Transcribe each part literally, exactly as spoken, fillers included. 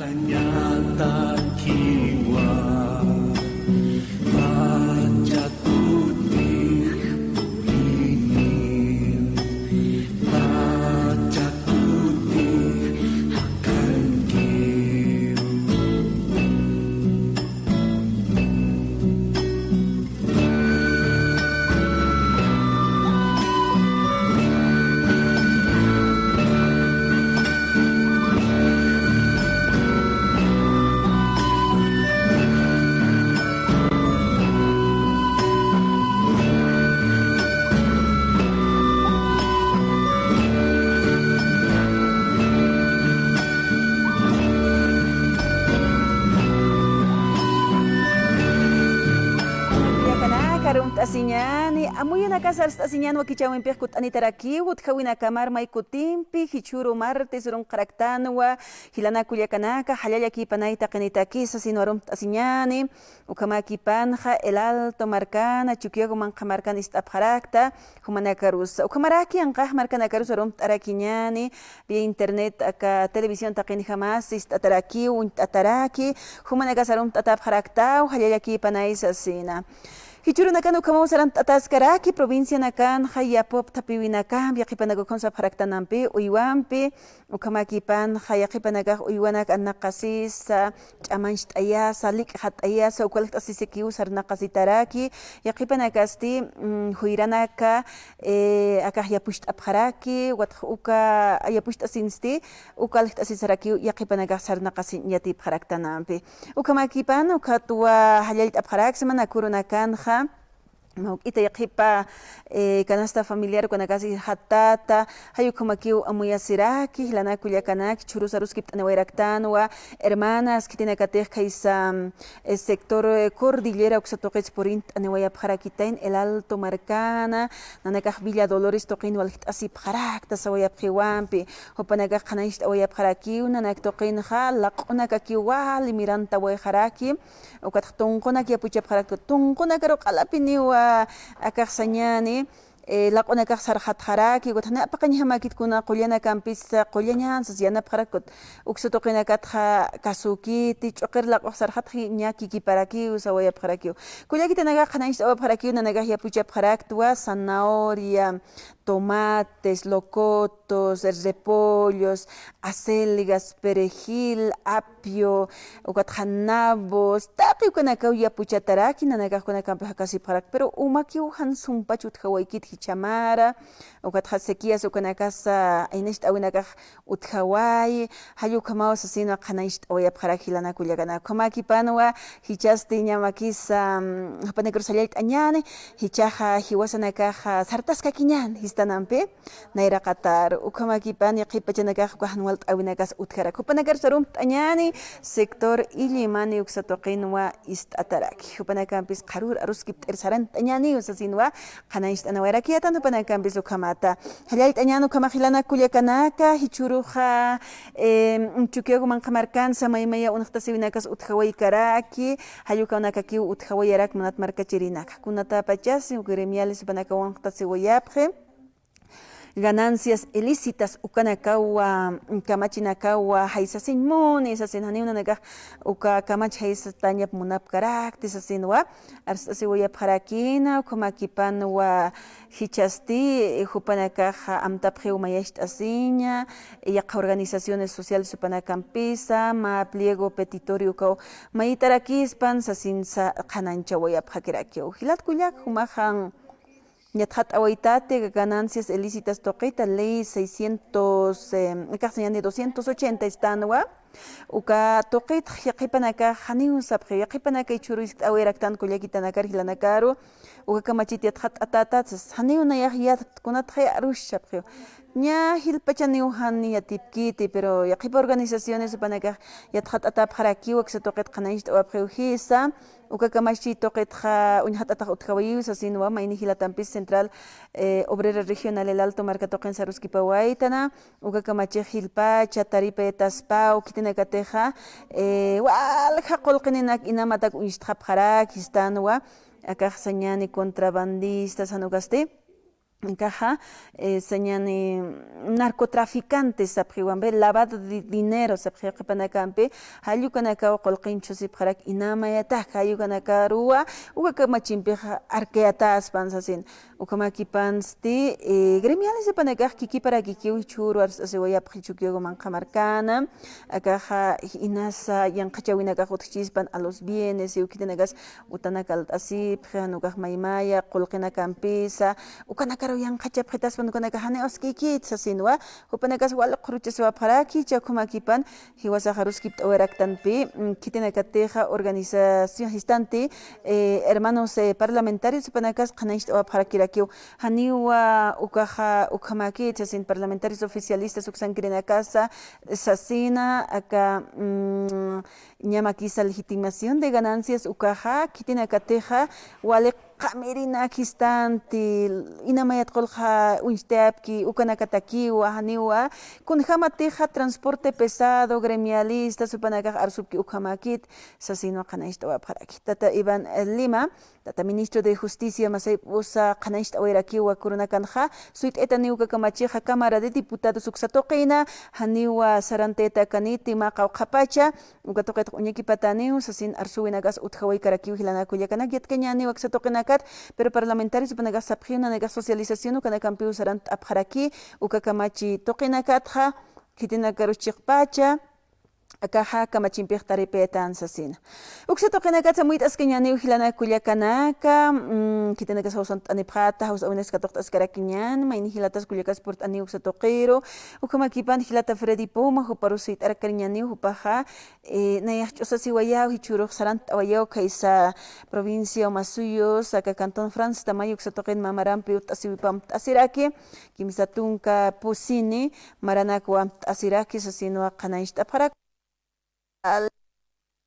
Añatakiwa, pachakutix puriniw, pachakutix jakankiw. Kullakanaka, arumt'asiñäni, amuyunakas arst'asiñäni wakichäwimpix kutt'anitarakiw, utjäwinakamar may kutimpi, jichhüru martes urunqaraktanwa, jilanak kullakanaka, jallallakïpanay taqinitaki sasin arumt'asiñäni, ukhamäkipanxa El Alto markana, Chukiyawu manqha markan ist'apxarakta, jumanakarusa. Ukhamaraki anqax markanakarus arumt'arakiñäni, vía internet aka televisión taqinjamas ist'atarakiw, uñt'ataraki, jumanakas arumt'atäpxaraktaw, jallallakïpanay sasina. Jichhürunakan ukhamaw sarantt'ataskaraki, provincianakanxa yapupthapiwinakampi, yaqhipanak ukham sapxaraktanampi, uywampi, ukhamäkipanxa yaqhipanakax uywanak anaqasisa, ch'amancht'ayasa, lik'xat'ayasa, uka alxt'asisikiw sarnaqasitaraki, yaqhipanakasti, mm, juyranaka, eh, akax yapucht'apxaraki, ukatxa uka yapucht'asinsti, uka alxt'asisarakiw yaqhipanakax sarnaqasiñ yatipxaraktanampi. Ukhamäkipan, ukhatwa jallallt'apxaraksma, nakurunakanxa, mawk'ita yaqhipa, eh, canasta familiar ukanakasi jatata, jay ukhamakiw amuyasiraki, jilanak kullakanaka, jichhürus aruskipt'aniwayraktanwa, hermanas, khitinakatix khaysa, eh, sector, eh, Cordillera uksa tuqits purint'aniwayapxarakitayna, El Alto markana, nanakax Villa Dolores tuqin walkt'asipxarakta sawayapxiwampi, jupanakax qhanañcht'awayapxarakiw, nanak tuqinxa, laq'unakakiw wali mirantawayxaraki, ukatxa tunqunak yapuchapxarakta, tunqunakaru q'alapiniw, a, akax sañäni, eh, laq'unakax sarxatxaraki, ukatxa nä paqañjamäkit kuna qullanakampis, qullañan sas yanapxarakta, uksa tuqinakatxa kasukiti, ch'uqir laq'ux sarxatxi, ñä kikiparakiw, sawayapxarakiw. Kullakitanakax qhanañcht'awapxarakiw, nanakax yapuchapxaraktwa, zanahoria, tomates, locotos, repollos, acelgas, perejil, apio, ukatxa nabos, taqi ukanakaw yapuchataraki, nanakax kunakampix jakasipxarak, pero umakiw jan sumpach utjawaykit jichhamara, ukatxa sequías ukanakasa, aynacht'äwinakax utjawayi, jall ukhamaw sasinwa qhanañcht'awayapxarak jilanak kullakanaka. Ukhamäkipanwa, jichhasti ñä makisa, mm, jupanakarusa jallallt'añäni, jichhaxa jiwasanakaxa sartaskakiñäni jistanampi, nayraqatar, ukhamäkipan yaqhip pachanakax uka jan walt'äwinakas utjarak. Jupanakarusa arumt'añäni, sector Illimani uksa tuqinwa ist'ataraki. Jupanakampis qharür aruskipt'ir sarant'añäniw sasinwa, qhanañcht'anawayarakitan jupanakampis ukhamata. Jallallt'añän ukhamax jilanak kullakanaka, jichhüruxa, em, Chukiyawu manqha markansa maymaya unxtasiwinakas utjawaykaraki, jall ukanakakiw utjawayarak munat markachirinaka. Kunatapachasi, gremiales jupanakaw unxtasiwayapxi. Ganancias ilícitas ukanakawa, kamachinakawa, jaysasiñ muni, sasin janiw nanakax uka kamach jaysatañap munapkarakti, sasinwa, arst'asiwayapxarakina, ukhamäkipanwa, jichhasti, jupanakax amtapxiw mayacht'asiña, yaqha organizaciones sociales jupanakampisa, mä pliego petitorio ukaw mayitarakispan, sasinsa qhanañchawayapxakirakiw. Jilat kullak, jumaxa, yatxat'awaytati ganancias ilícitas tuqita, ley seiscientos, eh, akax sañäni doscientos ochenta istanwa, uka tuqitx yaqhipanakax janiw sapxiw, yaqhipanaka jichhüru jiskt'awayaraktan kullakitanakar jilanakaru, uka kamachit yatxat'atätat sas, janiw nayax yat, kunatxay arus sapxiw. Ñä jilpachaniw jan yatipkiti, pero yaqhipa organizaciones jupanakax yatxat'atäpxarakiw, aksa tuqit qhanañcht'awapxiw jisa, uka kamachit tuqitxa uñjat'atax utjawayiw sasinwa, mayni jilatampis Central, eh, Obrera Regional El Alto marka tuqin saruskipawaytana, uka kamachix jilpacha, taripa yataspaw, khitinakatixa, eh, walja qullqininak inamatak uñstxapxarak jistanwa, akax sañäni contrabandistas, jan ukasti. Akaxa, eh, sañani narcotraficantes sapxiwampi, lavado de dinero sapxi qhipanakampi, jall ukanakaw qullqin chhusipxarak, inamayatak jall ukanakaruwa, uka kamachimpixa arkayataspan sasin. Ukhamakipansti, eh, gremiales jupanakax kikiparakikiw jichhüru arst'asiwayapxi Chukiyawu manqha markana, akaxa inasa yanqhachawinakax utjchispan a los bienes, khitinakax utanaka alt'asipxi, jan ukax maymaya, qullqinakampisa, ukanakaruw yanqhachapxitaspan, ukanakax janiw askïkit sasinwa, jupanakas wal qhuruchasiwapxaraki, jichha ukhamakipan, jiwasax aruskipt'awayaraktanpi, mm, khitinakatixa organización jistanti, eh, hermanos, eh, parlamentarios, jupanakas qhanañcht'awapxarakirakiw, janiwa ukaxa, ukhamakit sasin parlamentarios oficialistas uksankirinakasa, sasina, aka, mm, ñamakisa legitimación de ganancias ukaxa, khitinakatixa, wali qhamirina jistanti, inamayat qullqa uñcht'ayapki, ukanakatakiwa, janiwa, kunjämatixa transporte pesado, gremialistas, jupanakax arsupki ukhamakit, sasinwa qhanañcht'awapxaraki. Tata Iván, eh, Lima, tata ministro de Justicia, masaypusa qhanañcht'awayarakiwa kurunakanxa, suyt'aytaniw uka kamachixa Cámara de Diputados uksa tuqina, janiwa sarantayatakaniti mä qawqhapacha, uka tuqitx uñakipataniw, sasin arsuwinakas utjawaykarakiw jilanaka kullakanak, yatkañäniw aksa tuqinakat, pero parlamentarios jupanakax sapxiw nanakax socialización ukanakampiw sarantt'apxaraki, uka kamachi tuqinakatxa, khitinakarus chiqpacha, akaxa kamachimpix taripayatan sasina. Uksa tuqinakatsa muyt'askañäniw jilanaka kullakanaka, mm, khitinakas jawsant'anipxäta, jawsäwinas katuqt'askarakiñän, mayni jilatas kullakas purt'aniw uksa tuqiru, ukhamakipan jilata Freddy Puma, juparus suyt'arkariñäniw, jupaxa, eh, nayax ch'usasiwayaw, jichhürux sarantt'awayaw, khaysa provincia Omasuyos, aka cantón Franz Tamayo uksa tuqin mä marampi utt'asiwipamt'asiraki, kimsa tunka pusini, maranakwa amtt'asiraki, sasinwa qhanañcht'apxarak.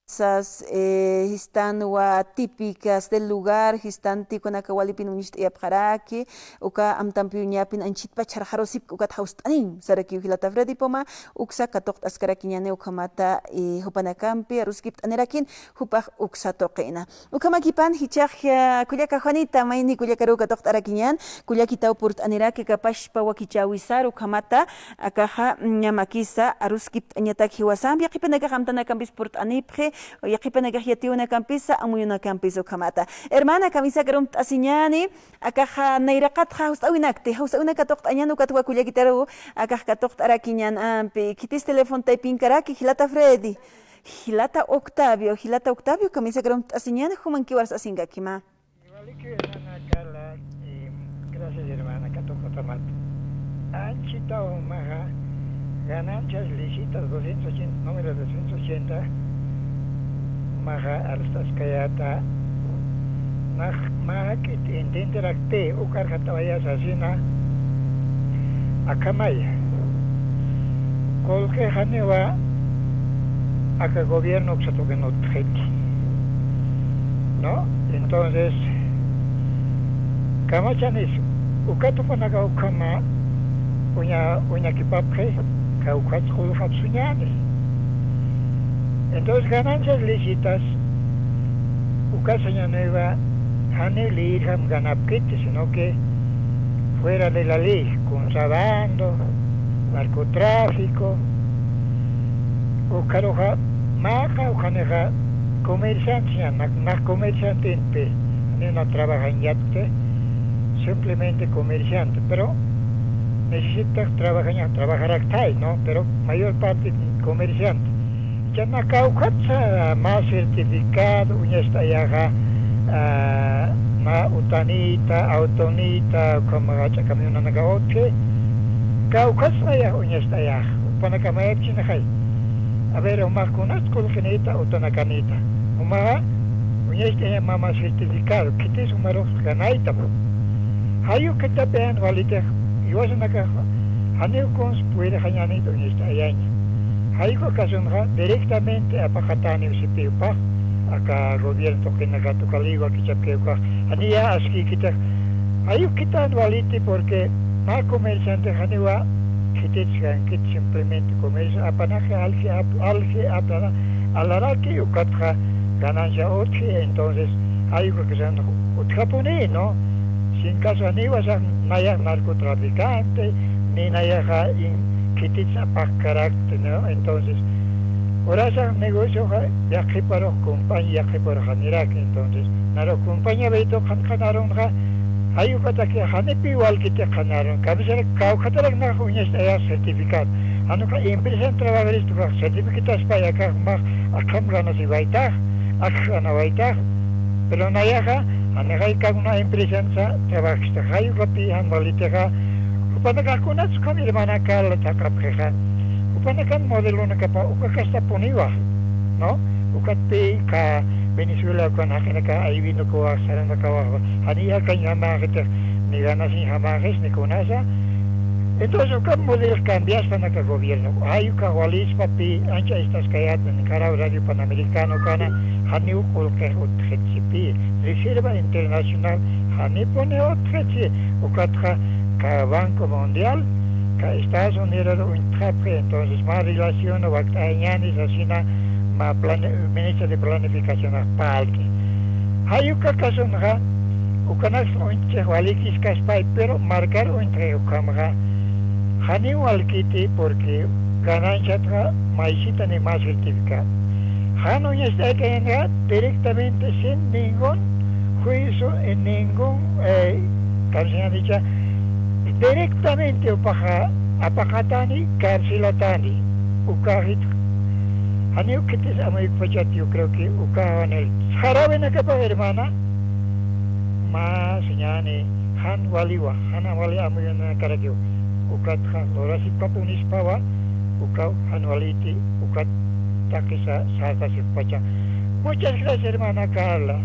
Sas, eh, jistanwa típicas del lugar, jistanti ukanaka walipin uñst'ayapxaraki, uka amtampiw ñäpin anchhitpach jarxarusipki ukat jawst'anim, sarakiw jilata Freddy Puma, uksa katuqt'askarakiñäni ukhamata, eh, jupanakampi aruskipt'anirakin, jupax uksa tuqina. Ukhamakipan jichhax, eh, kullaka Juanita, mayni kullakaruw katuqt'arakiñän, kullakitaw purt'aniraki aka pachpa wakichäwisar ukhamata, akaxa, mm, ñamakisa aruskipt'añatak jiwasampi, yaqhipanakax amtanakampis purt'anipxi, yaqhipanakax yatiyunakampisa, amuyunakampis ukhamata. Hermana, kamisakaruw amtt'asiñäni, akaxa nayraqatxa jawst'awinakti, jawst'awinak katuqt'añän ukatwa kullakitaruw, akax katuqt'arakiñän ampi, khitis teléfono taypinkaraki, jilata Freddy. Jilata Octavio, jilata Octavio, kamisakaruw amtt'asiñäni, jumankiw arsasinkakima. Igualito, hermana Carla, y gracias, hermana, katuqt'atamata. Anchhitaw jumaxa, ganancias lícitas doscientos ochenta, número doscientos ochenta, jumaxa arst'askayäta, nax mä jak'it entenderakti, uk arxatawayä sasina, akhamaya. Qullqi janiwa aka gobierno uksa tuqin utjxiti, ¿no? Entonces, kamachanis, uka tuqinaka ukhama uña-, uñakipapxi, kawkhats qullqapsuñäni. Entonces, ganancias lícitas, uka sañaniwa, janiw leyirjam ganapkiti, sino que fuera de la ley, contrabando, narcotráfico, ukharuxa, mä qawqhanixa comerciante, nax, nax comerciantenpi, ni na trabajañätki, simplemente comerciante, pero necesita trabajaña, trabajarakta, ¿no? Pero mayor parte comerciante. Jichha na kawkhatsa mä certificado uñast'ayaxa, ah, mä utanita, autonita, ukhama jach'a camionanaka utji, kawkhatsa nayax uñast'ayax, jupanaka mayapchinxay. A ver, jumax kunats qullqinita, utanakanita. Jumaxa uñast'ayax mä certificado, khitis jumarux ganaytam. Jay ukitapi jan walitix, jiwasanakax janiw kuns purirxañänit uñast'ayaña. Jay uka casonaxa directamente apaqatäniw sipi jupax, aka gobierno tuqinakat uka ley wakichapki ukax, janiya askïkitix. Jay ukita jan waliti porque mä comerciante janiwa khitits gankit, simplemente comercio apanaki alji ap-, alji apana, alaraki ukatxa ganancia utji, entonces jay uka casonax utjapuni, ¿no? Sin caso, ni wasax nayax narcotraficante, ni nayaxa in-, khitis apaqkarakti, ¿no? Entonces, urasax negocioxa yaqhiparux compañía, yaqhiparux janiraki. Entonces, narux compañía Beto qhanqanarunxa, jay ukataki janipi walkiti qhanarun. Kamisar kawkhatarak nax uñast'ayax certificado. Jan uka empresan trabajaristu ukax certificataspa, akax max akham ganasiwaytax, akx ganawaytax. Pero nayaxa, janixay kawna empresansa trabajista, jay ukapi jan walitixa, jupanakax kunats ukham hermana Carla thaqhapxixa. Jupanakan modelonakapa uka kastapuniwa, ¿no? Ukatpi ka Venezuela ukan jaqinaka aywinukuwax, saranakawax, jani yaqañjamaxitix, ni ganasiñjamaxis, ni kunasa. Entonces, uka modelo cambiaspa naka gobierno. Jay uka walispa pi ancha est'askayäta, Nicaragua Radio Panamericano kana, janiw qullqix utjitsi pi. Reserva Internacional janipuni utjitsi, ukatxa ka Banco Mundial, ka Estados Unidos uñt'apxi, entonces mä relación wakt'ayañäni sasina mä plane-, ministra de Planificación parlt'i. Jay uka kasunxa, ukanaks uñt'chix walikiskaspay, pero marcar uñt'xi ukhamxa, janiw walkiti, porque gananciatxa maysita ni mä certificado. Jan uñast'aykañanxa directamente sin ningún juicio, en ningún, eh, ¿cómo se llama dicha? Directamente upaxa apaqatani, carcelatani, ukaxit. Janiw khitis amuyukpachati, yo creo que ukaxwanil. Sarawinakapax, hermana, mä señäni, jan waliwa, jan wali amuyunakarakiw. Ukatxa lurasipkapunispawa, ukaw jan waliti, ukat taqisa sartasippacha. Muchas gracias, hermana Carla.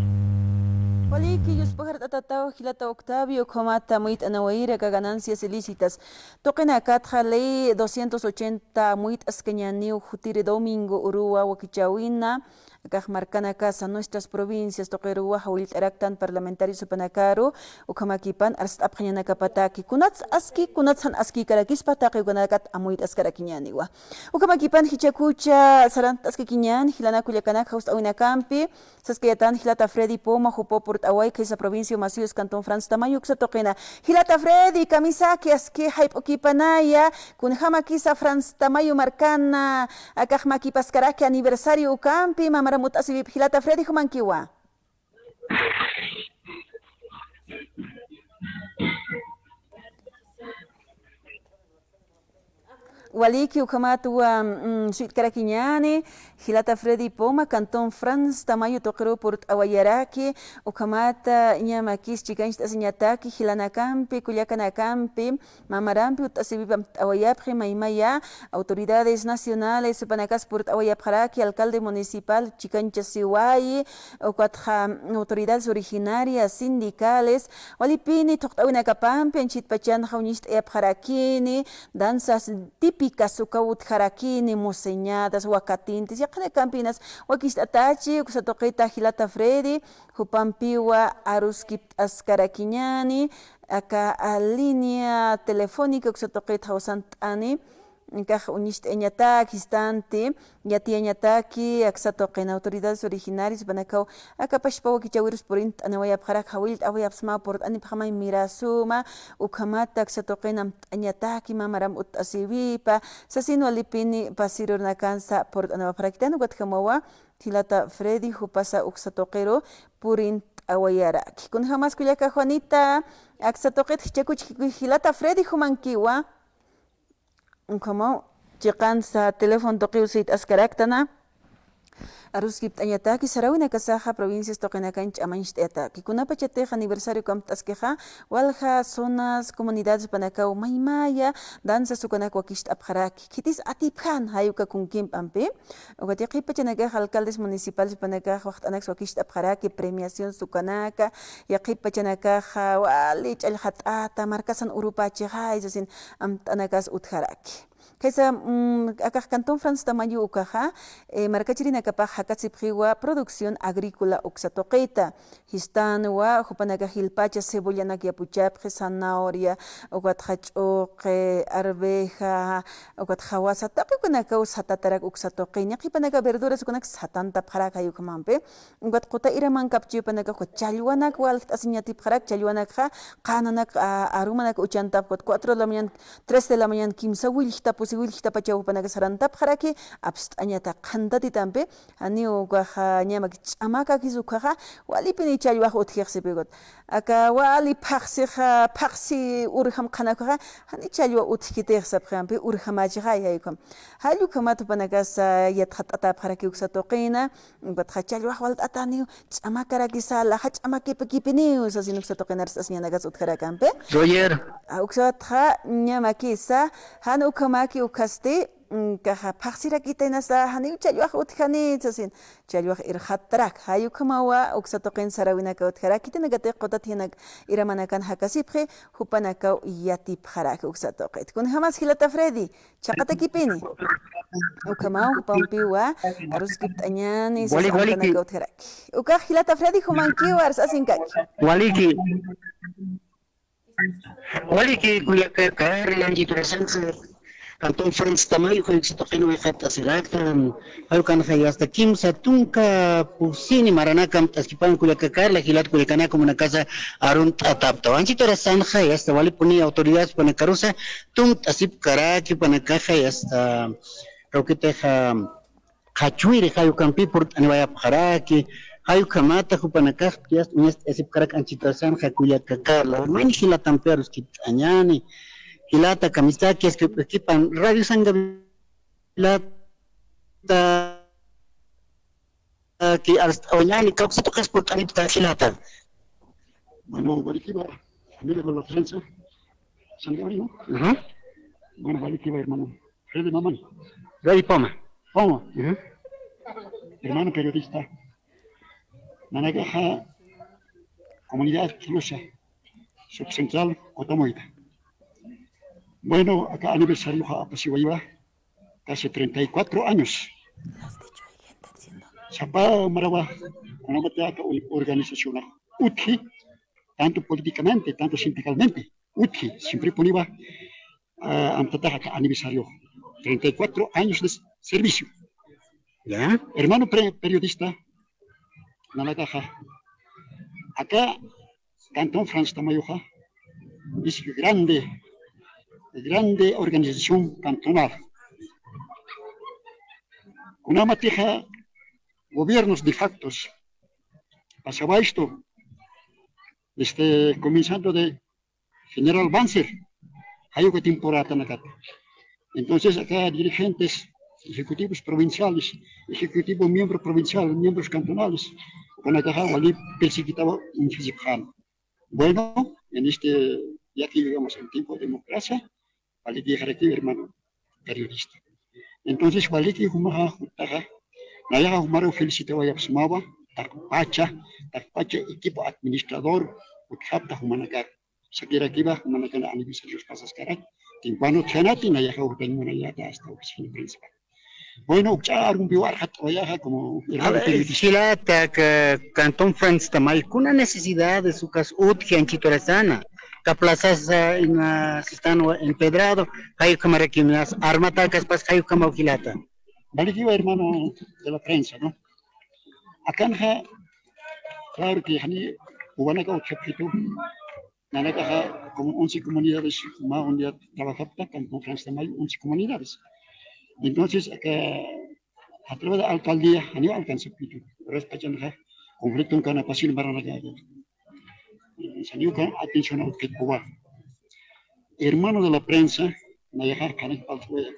Waliki, yuspajart'atataw, jilata Octavio, ukhamata amuyt'anawayiri aka ganancias ilícitas. Tuqinakatxa ley doscientos ochenta amuyt'askañäniw jutiri domingo uruwa wakichäwina, akax markanakasa nuestras provincias tuqiruwa jawillt'araktan parlamentarios jupanakaru, ukhamakipan arst'apxañanakapataki. Kunats aski, kunats jan askïkarakispa taqi ukanakat amuyt'askarakiñäniwa. Ukhamakipan jichhakucha sarant'askakiñän, jilanak kullakanak jawst'awinakampi, saskayätan jilata Freddy Poma, jupaw purt'away khaysa provincia Omasuyos, cantón Franz Tamayo uksa tuqina. Jilata Freddy, kamisaki aski jayp'ukipanaya, kunjamakisa Franz Tamayo markana, akax makipaskaraki aniversario ukampi, mamaram ut'asiwip, jilata Freddy, jumankiwa. Waliki, ukhamata, mm, suyt'karakiñäni, jilata Freddy Poma, cantón Franz Tamayo tuqiruw purt'awayaraki, ukhamata ñä makis chikancht'asiñataki, jilanakampi, kullakanakampi, mamarampi ut'asiwip amtawayapxi, maymaya autoridades nacionales jupanakas purt'awayapxaraki, alcalde municipal chikanchasiwayi, ukatxa autoridades originarias, sindicales, walipini thuqt'awinakapampi anchhitpachanxa uñist'ayapxarakini, danzas típicas ukaw utjarakini, museñadas, wakatintis, yaqhinakampinas wakicht'atachi, uksa tuqita jilata Freddy, jupampiwa aruskipt'askarakiñäni, aka, a, línea telefónica uksa tuqit jawsant'ani, akax uñist'ayañataki, jistanti yatiyañataki, aksa tuqin autoridades originarias jupanakaw aka pachpa wakichäwirus purint'anawayapxarak, jawillt'awayapxsma, purt'anipxamay mira suma, ukhamata aksa tuqin amt'añataki, mamaram ut'asiwipa, sasin walipini pasirurnakansa purt'anawapxaraktan, ukatjamawa, jilata Freddy, jupasa uksa tuqiru purint'awayaraki. Kunjamas kullaka Juanita, aksa tuqit jichhakuch jilata Freddy, jumankiwa. Ukhamaw, chiqansa teléfono tuqiw suyt'askaraktana. Aruskipt'añataki, sarawinakasaxa provincias tuqinakan ch'amañcht'ayataki. Kunapachatix aniversario ukamt'askixa, walja zonas, comunidades jupanakaw maymaya danzas ukanak wakicht'apxaraki. Khitis atipjan jay uka kunkimp'ampi. Ukat yaqhip pachanakax alcaldes municipales jupanakax waxt'anaks wakicht'apxaraki, premiaciones ukanaka, yaqhip pachanakaxa wali ch'allxat'ata, markasan urupachixay sasin amt'anakas utjaraki. Kaysa, mm, akax Cantón Franz Tamayo ukaxa, eh, markachirinakapax jakasipxiwa producción agrícola uksa tuqita. Jistanwa, jupanakax jilpacha cebollanak yapuchapxi, zanahoria, ukatxa ch'uqi, arveja, ukatxa jawasa, taqi ukanakaw satatarak uksa tuqi, ña qhipanakax verduras ukanak satantapxarak jay ukhamampi. Ukat quta iramankapchi jupanakax ukat challwanak walkt'asiñ yatipxarak, challwanakxa qhananak, a, arumanak uchantapxi, ukat cuatro de la mañana, tres de la mañana, kimsa willkta pusi willktapachaw jupanakax sarantapxaraki, apst'añata qhantatitampi, janiw ukaxa ñamak ch'amakakis ukaxa, walipini challwax utjixsipi ukat. Aka wali phaxsixa, phaxsi urjam qhanakaxa, jani challwa utjkitix sapxampi, urjamächixay jay ukham. Jall ukhamat jupanakasa yatxatt'atäpxaraki uksa tuqina, ukatxa challwax walt'ataniw, ch'amakarakisa, laja ch'amakipikipiniw, sasin uksa tuqina arst'asiñanakas utjarakampi. Roger. A, uksatxa ñamakisa, jan ukhamaki ukhasti, mm, kaxa phaxsirakitaynasa, janiw challwax utjani, sasin, challwax irxattarak, jay ukhamawa, uksa tuqin saräwinaka utjarak, khitinakatix qutat jinak iramanakan jakasipxi, jupanakaw yatipxarak uksa tuqit. Kunjamas jilata Freddy, chhaqatakipini. Ukhamaw, jupampiwa, aruskipt'añäni, wali, wali, sasqantanaka utjaraki. Ukax jilata Freddy jumankiwa, arsasinkaki. Waliki. Waliki, kullaka Carla, anchhit urasanxa, Cantón Franz Tamayo, jay uksa tuqin wayq'atasiraktan, jay ukanxa hasta kimsa tunka pusini maranaka amt'askipan kullaka Carla, jilat kullakanaka jumanakasa arunt'ataptawa. Anchhit urasanxa, hasta walipuni autoridades jupanakarusa, tunt'asipkaraki jupanakaxa, hasta kawkitixa, qhachwiri jay ukampi purt'aniwayapxaraki, jay ukhamata jupanakax, uñast'asipkaraki anchhit urasanxa kullaka Carla, mayni jilatampi aruskipt'añäni, jilata kamisaki, askipan, Radio San Gabriel jilata, ki arst'awañäni, kawksa tuqis purt'anipta jilata. Bueno, walikiwa, amigo de la prensa, San Gabriel, ¿no? Ajá. Bueno, walikiwa, hermano. Freddy Mamani. Freddy Poma. Poma. Ujú. Hermano periodista. Nanakaxa comunidad Tulusa, subcentral Cotamoita. Bueno, aka aniversarioxa apasiwaywa, casi treinta y cuatro años. Sapa marawa, kunamati aka organización utji, tanto políticamente, tanto sindicalmente, utji, siempre puniwa, ah, amtataxa aka aniversario, treinta y cuatro años de servicio. Ya. Hermano pre-, periodista, nanakaxa, aka Cantón Franz Tamayoxa, es grande, grande organización cantonal. Kunamatixa gobiernos de factos, pasawa esto, desde comenzando de General Banzer, jay uka temporadanakata. Entonces, acá dirigentes ejecutivos provinciales, ejecutivo miembro provincial, miembros cantonales, kunakaxa wali perseguitawa uñjasipxäna. Bueno, en este, ya que llegamos al tiempo de democracia, wali dijaraki, hermano periodista. Entonces, waliki jumaxa juttaxa, nayaxa jumaru felicitawayapxsmawa, taqpacha, taqpacha equipo administrador, utjapta jumanakar. Sakirakiwa, jumanakan aniversarios pasaskarak. Timpano utjanati, nayaxa jutañ munayäta hasta oficina principal. Bueno, ukch'a arumpiw arxatt'awayaxa como hermano periodista. Jilata, aka Cantón Franz Tamayo, kuna necesidades ukas utji anchhit urasana, aka plazasa, ina sistan empedrado, jay ukhamarakinas armatakaspas jay ukhamaw jilata. Walikiwa, hermano de la prensa, ¿no? Akanxa, claro que jani uwanaka utjapxitu, nanakaxa como once comunidades, mä unidad trabajapta, Cantón Franz Tamayo, once comunidades. Entonces, aka, a través de alcaldía, janiw alcanzapxitu, respachanxa, conflicto en Canapasil, Maranaka, salió con atención a Utkit Cuba. Hermano de la prensa, nayaxa, kanak paltwaya,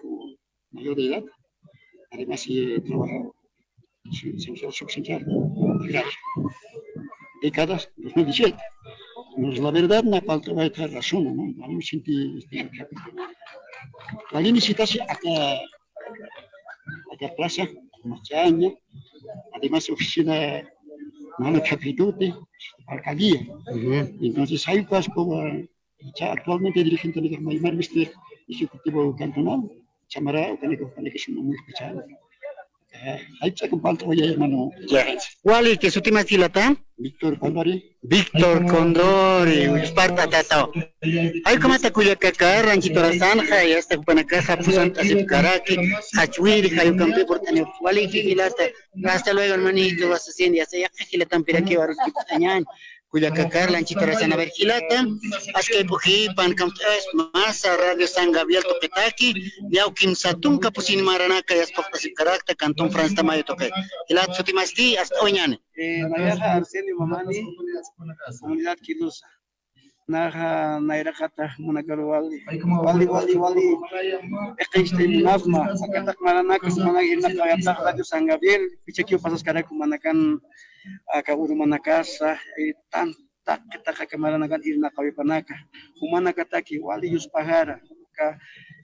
mayor de edad, además, eh, trabaja su, su, su, su central agraria. Décadas, dos mil diecisiete. Nos, la verdad, na falta va a estar razón, ¿no? No me sentí, este, la necesitase acá, acá plaza, machaña, además, oficina, mano capitute, alcaldía. Ujú. Entonces, hay cosas como, ya actualmente dirigente de Maimar, este ejecutivo cantonal, Chamara, ukanik, ukanik, shimamul, picha. Eh, ay, ch'aku palta, oye, hermano. Ya. Wali, ¿qué sutimasti jilata? Víctor Condori. Víctor Condori, yuspart'atataw. Ay, kamata kullaka Carla, anchit urasanxa, ya está, jupanakaxa, pusant'asipkaraki, jachwiri, jayukampi, purt'ani, wali, jilata. Hasta luego, hermanito, vas haciendo, ya está, ya, jilatampirakiw aruskipt'añäni. Kullaka Carla, anchit urasan, a ver, jilata, askay p'ujipan, kamt'as, masa, Radio San Gabriel tuqitaki, yawkim satunka pusin maranaka, yasta puqt'asipkarakta, Cantón Franz Tamayo tuqi. Jilata, sutimasti, hasta oñani. Eh, nayaxa Arsenio Mamani, comunidad Quilusa. Naxa nayraqata munakaru wali, wali, wali, wali. Iqincht'ay munasma, akataq maranaka, semana irnaqawayaptax Radio San Gabriel, pichakiw pasaskaraku manakan, aka urumanakasa, eh, tan, taqi, taqi aka maranakan irnaqawipanaka. Jumanakataki wali yuspaxara, aka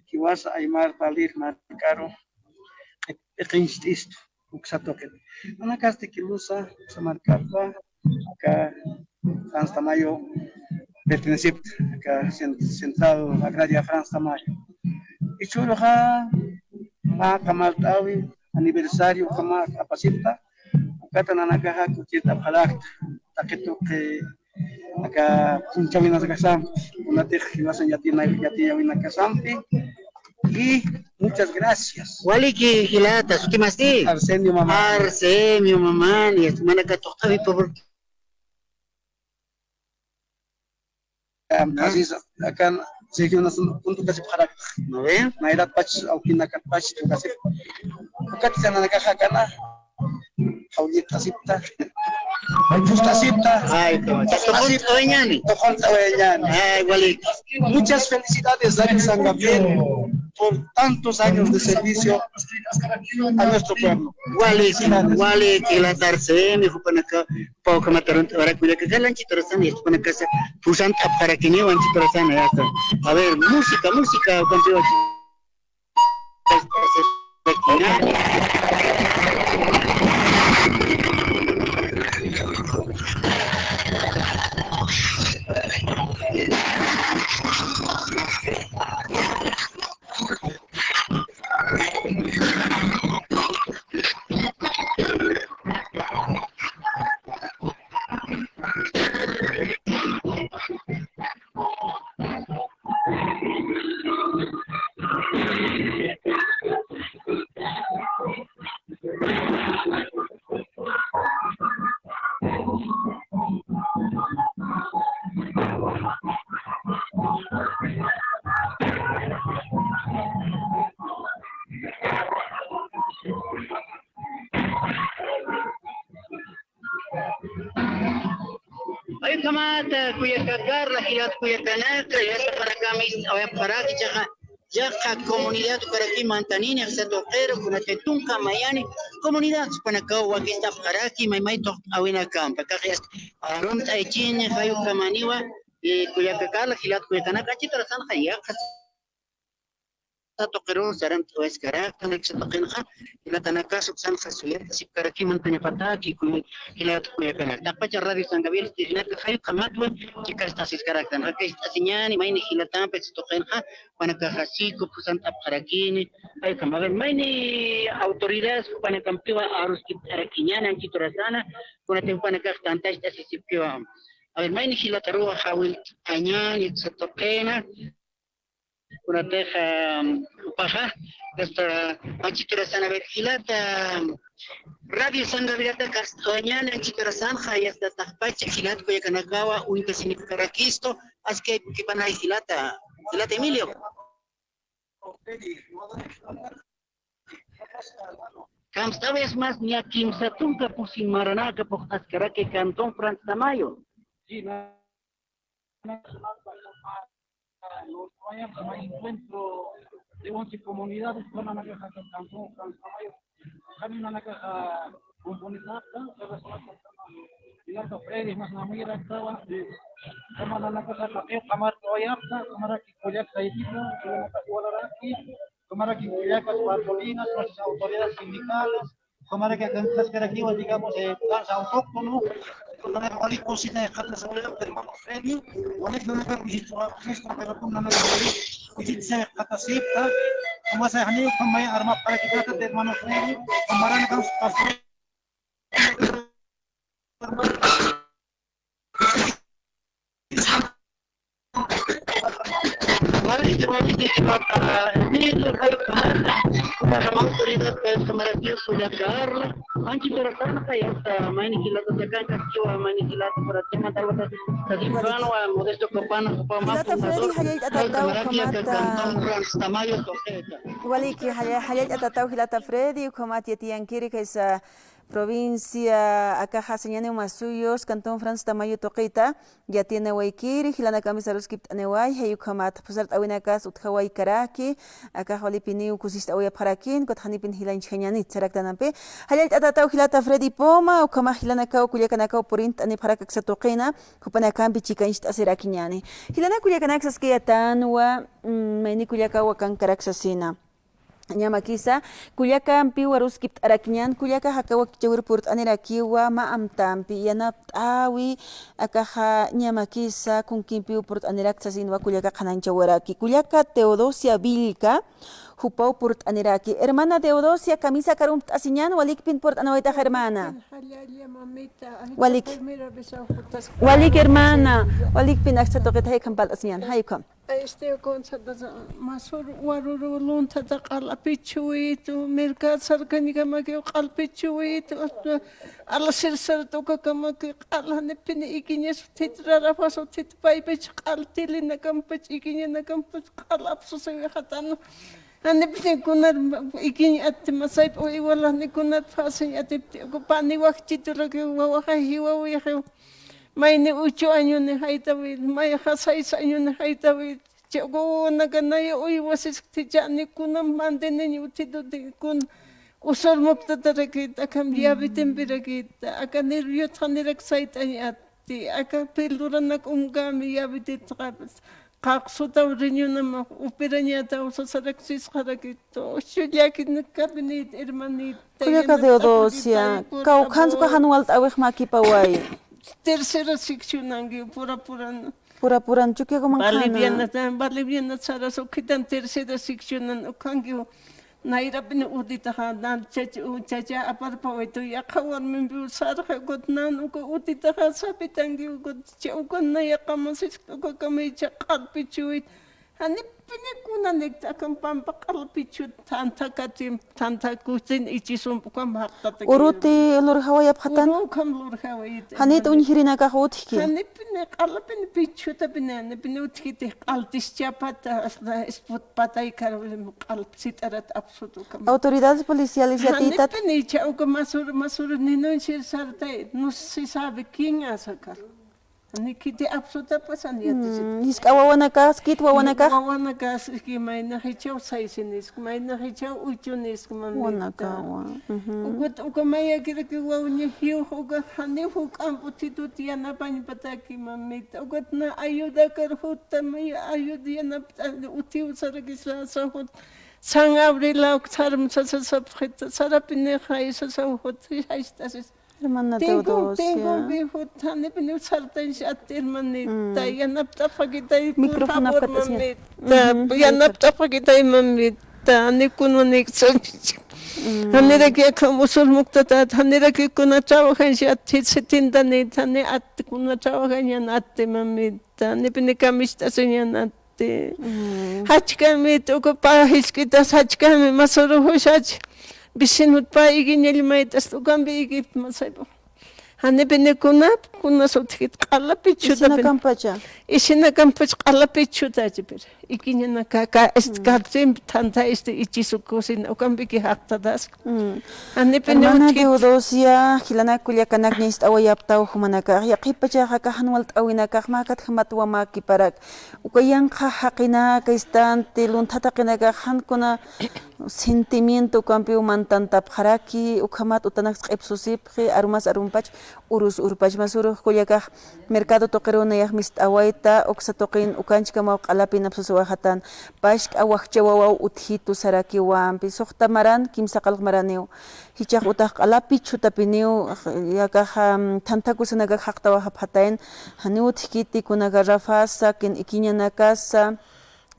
jiwasa aymar parlir markaru, iqincht'istu. Uksa tuqit. Nanakasti Quilusa, uksa markapa, aka Franz Tamayo pertenecipta, aka cen-, Central Agraria Franz Tamayo. Jichhüruxa mä qamart'äwi aniversario ukhama apasipta, ukata nanakaxa kuchirt'apxarakta, taqi tuqi aka punchawinakasampi, kunatix jiwasan yatiya-, yatiyawinakasampi, y muchas gracias. Waliki jilata, sutimasti? Arsenio Mamani. Arsenio Mamani, manaka tuqt'awi, por favor. Am, así es, akan, Sergio, nas, punto casi para. ¿No ve? Nayrat pach, awkinakar pach, tu casi. Ukat nanakaxa kana. Jawllitasipta. Jawllitasipta. Ay, no. Toqont'awayañäni. Toqont'awayañäni. Ay, wali. Muchas felicidades, Radio San Gabriel, por tantos años de servicio a nuestro pueblo. Wali, felicidades. Wali, jilata Arsenio, jupanaka, pawkamatarunt, ahora kullaka Carla, anchit urasan, y jupanakasa, pusant'apxarakiniw, anchit urasan, ya está. A ver, música, música, campeón. Ay, ukhamata, kullaka Carla, jilat kullakanaka, yasta panakamis, awayapxaraki, chaqa, yaqha comunidad ukaraki mantanini, aksa tuqiru, kunatix tunka mayani, comunidad panakaw wakist'apxaraki, maymay tuqt'awinakampi, kax yasta, arunt'aychini, jay ukhamaniwa, eh, kullaka Carla, jilat kullakanaka, anchit urasanxa, yaqha tuqiru sarantawaskaraktan, aksa tuqinxa, jilatanakax uksanxa suyat'asipkaraki mantañapataki, kuy-, jilat kullakanaka. Taqpacha Radio San Gabriel, jilatanaka jay ukhamatwa, chikast'asiskaraktan, jakayst'asiñäni, mayni jilatampi aksa tuqinxa, jupanakaxa siku pusant'apxarakini, jay ukhama, a ver, mayni autoridades, jupanakampiwa aruskipt'arakiñäni, anchit urasana, kunatix jupanakax tantacht'asisipkiwa. A ver, mayni jilataruwa jawillt'añäni, aksa tuqina, Kunatix, am, jupaxa, hasta anchit urasan, a ver, jilata, am, Radio San Gabrielta kast'awayañäni, anchit urasanxa, y hasta taqpacha jilat kullakanakawa uñtasinipkarakistu, askay p'ujipanay jilata, jilata Emilio. Kamst'awi, es más, niya kimsa tunka pusin maranaka puqt'askaraki Cantón Franz Tamayo. Sí, no. Encuentro de once comunidades, ukhama nanakaxa Cantón Franz Tamayo, ukhama nanakaxa comunidad, Freddy, mas namuyraktawa, ukhama nanakaxa taqi qamart'awayapta, ukhamaraki kullaka saytita, ukhamaraki kullaka Bartolinas, las autoridades sindicales, ukhamaraki akankaskaraki, digamos, eh, danza autóctono, ukhamaraki wali cosita de jata sabrá, hermano Freddy, wali nanaka visita, visita, pero con nanaka wali visita, jata sipta, Ukhama sayjaniw, ukham mayni armapxarakitati, hermano Freddy, ukham maranakam pastor. Jilata Freddy, jallallt'atataw ukhamata. Waliki, jalla-, jallallt'atataw jilata Freddy, ukhamat yatiyankiri kaysa provincia, akaxa Sañani Umasuyus, cantón Franz Tamayo tuqita, yatiyanawaykiri, jilanakampis aruskipt'aniway, jay ukhamat, pusart'awinakas utjawaykaraki, akax walipiniw kusicht'awayapxarakin, ukat janipin jilanchjañanit, saraktanampi. Jallallt'atataw jilata Freddy Poma, ukhamax jilanakaw kullakanakaw purint'anipxarak aksa tuqina, jupanakampi chikancht'asirakiñani. Jilanak kullakanak saskayätanwa, mm, mayni kullakaw wakankarak sasina. Ñamakisa, kullakampiw aruskipt'arakiñan, kullakax aka wakichäwir purt'anirakiwa, mä amtampi, yanapt'äwi, akaxa ñamakisa, kunkimpiw purt'anirak sasinwa kullaka qhanañchawayaraki. Kullaka Teodosia Villka, jupaw purt'aniraki. Hermana Teodosia, kamisa karumpt'asiñan, walikpin purt'anawaytax, hermana. Walik. Walik, hermana. Walikpin aksa tuqita, jay ukhampalt'asiñan, jay ukham. Este, Gonzalo, masur waruru lunthata q'al'apichuwitu, mercado sarkañkamakiw q'alpichuwitu, hasta ala sirsar tukakamaki q'alhanipini ikiñas uthit rarafas uthit paypach q'altilinakampach ikiñanakampach q'al'apsusiwixatanu. Janipini kunar ikiñ atti masayp uywalani kunar fasiñ atipti uka pani wajchituraki wawaxa jiwawixiw. Mayni ocho añoni jaytawit, mayxa seis añoni jaytawit. Chawkawanaka naya uywasiskti chani kuna manteniñ uthituti kun usurmuktatarakit, akham llavetimpirakit, aka nerviotxanirak sayt'añ atti, aka pilduranak umkami llavetitxapis. Qaqsutaw riñunamax operañataw sasaraksisqarakit, ocho llakinakapinit, hermanita. Kullaka Teodosia, kawkhansuka jan walt'äwix mäkipaway. Tercera seccionanki, pura puran. Pura puran, chukiyakuman qhana. Boliviana, boliviana saras ukhitan tercera seccionan ukhankiw. Nayrapini utitaxa, nan chacha, chacha aparpawaytu, yaqha warmimpiw sarxi, ukat nan uka utitaxa sapitankiw, ukat cha ukan naya qamasiskta, uka kamay cha q'alpichuwit. Janipini kunanik t'akan pampa q'alpichut, thantha katim, thantha kusin ichisump ukham jaqtata. Uruti lurjawayapxatan. Uru ukham lurjawayit. Janit uñjirinakax utjki. Janipini q'alpini pichutapini, janipini utjkiti q'altischapata, hasta isput patay karwim q'alp sit'arat apsut ukham. Autoridades policiales yatiytat. Janipini cha uka masur, masur ninun sir sartay, no se sabe quién ha sacado. Nikiti apsutapasan yatisit. Mm, jisk'a wawanakax, kit wawanakax. Wawanakax, iski maynax ichaw saysinisk, maynax ichaw uchunisk, mamita. Wanakawa. Ujú. Ukat, uka mayakiraki wawña jiwx, uka janiw juk'amp uthitut yanapañpataki, mamita. Ukat na ayudakar jutta, may ayud yanapt'a, uthiw sarakisa, sasa jut. San Gabriel, uk sarm sasa sapxita, sarapinix jay sasa jut, jaystasis. Hermana Teodosia. Tengo, tengo, dijo, janipini sartanch atti, hermanita, mm, yanapt'apxakitay, por favor, mamita. Ujú. Yanapt'apxakitay, mamita, jani kunwa niksanch. Mm. Janiraki akham usurmuktatat, janiraki kuna trabajanch atti, sitintanit, jani atti, kuna trabajañan atti, mamita, janipini kamicht'asiñan atti. Mm. Jachkami, uka pä jisk'itas jachkami, masuru jushach. Vicinot pä ikiñall mayt'ast, ukampi ikipta masaypu. Janipini kunap, kunas utjkit q'ala pichutapin. Isinakampacha. Isinakampach q'ala pichutachipir. Ikiñanaka, ka, est, mm, kartsimp, thantha, este, ichisu cocina, ukampiki jaqtatas. Mm. Janipini utjkit. Hermana Teodosia, jilanak kullakanak ñayst'awayaptaw jumanakax, yaqhipachaxa jan walt'äwinakax, mäkatjamat wamäkiparak. Uka yanqha jaqinak, instante, lunthata jaqinakax, jan kuna sentimiento ukampiw mantantapxaraki, ukhamat utanaks q'ipsusipxi, arumas arumpach, urus urpach, masürux kullakax, mercado tuqiruw nayax mist'awayta, uksa tuqin ukanchkamaw q'alapin apsusuwayxatan, pask'a wakcha wawaw utjitu sarakiwampi, suxta maran, kimsa qallq maraniw, jichhax utax q'ala pichhutapiniw, akax, am, thantha cocinakak jaqtawayapxatayn, janiw utjkiti kuna garrafasa, kin ikiñanakasa,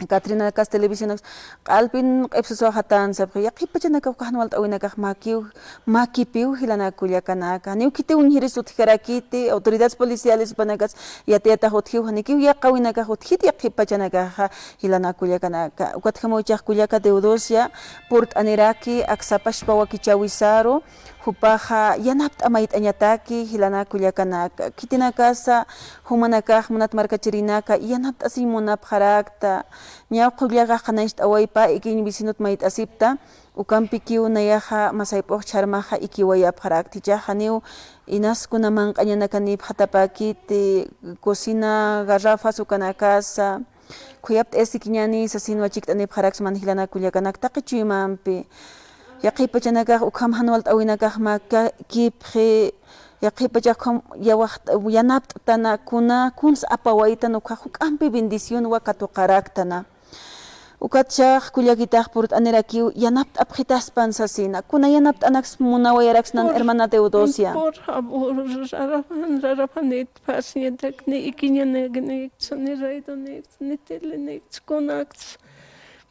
Catrinakas, televisionakas, q'alpin q'ipsusaw jatan sapxi, yaqhipachanakax uka jan walt'äwinakax makiw, makipiw jilanaka kullakanaka. Janiw khitiw uñjiris utjkarakiti, autoridades policiales jupanakas yatiyatax utjiw, janikiw yaqhäwinakax utjiti yaqhipachanakaxa jilanaka kullakanaka. Ukatjamaw jichhax kullaka Teodosia purt'aniraki, aksa pachpa wakichäwisaru, jupaxa yanapt'a mayt'añataki, jilanaka kullakanaka. Khitinakasa jumanakax munat markachirinaka yanapt'asiñ munapxarakta. Ñaw qullakax qhanañcht'awaypa, ikiñ vecinot mayt'asipta, ukampikiw nayaxa masayp'ux chharmaxa ikiwayapxarakta. Jichhax janiw inas kuna manq'añanakanïpxatapäkiti, cocina garrafas ukanakasa, khuyapt'ayasikiñäni sasin wachikt'anïpxaraksman jilanaka kullakanaka taqi chuymampi. Yaqhipachanakax ukham jan walt'äwinakax makipxi, yaqhipachax ukham yawaxt-, yanapt'tana, kuna kuns apawaytan ukkhax juk'ampi bendicionwa katuqaraktana. Ukatchax kullakitax purt'anirakiw yanapt'apxitaspan sasina. Kuna yanapt'anaks munawayaraksnan, hermana Teodosia. Por favor, raraphan, raraphanit, pasiñatak, ni ikiñanak, ni, ni radionit, ni telenet, kunaks.